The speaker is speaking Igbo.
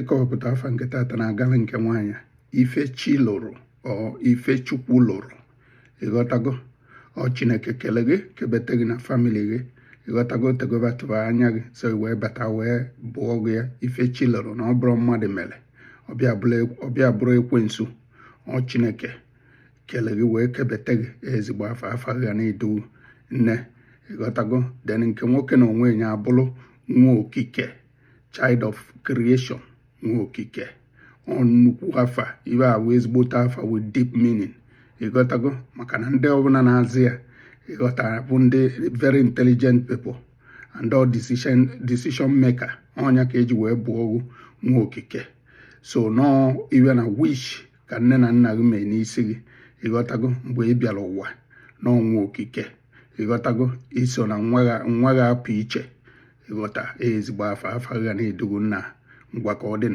Ịkọwapụta afa nke tata na-agala nke nwaanyị, ife chi lụrụ ọ, ife Chukwu lụrụ, ịghọtago? Ọ Chineke kele gị, kebete gị na family gị, ịghọtago? Tegobatụba anya gị so wee bata wee bụọ gị ya ife chi lụrụ, na ọ bụrụ mmadụ mere ọbịa bụrụ ekwensu. Ọ Chineke kele gị wee kebete gị ezigbo afa, afa gị ga na-edu nne, ịghọtago? Then nke nwoke na onwe ya abụrụ nwa okike, child of creation, nwa okike. Ọ nnukwu afa ibe a wee ezigbote afa with deep meaning, ịghọtago? Maka na ndị ọbụla na-azị ya, ịghọtara, bụ ndị very intelligent people and all decision maker. Ọnya ka eji wee bụọ ọgwụ nwa okike. So nọọ iwe na wish ka nne na nna gị mee n'isi gị, ịghọtago, mgbe ị bịara ụwa n'ọnwa okike, ịghọtago? Iso na nwa gị apụ iche, ịghọta? Ezigbo afa, afa gị ga na-edugu nna. Ngwa, ka ọ dị.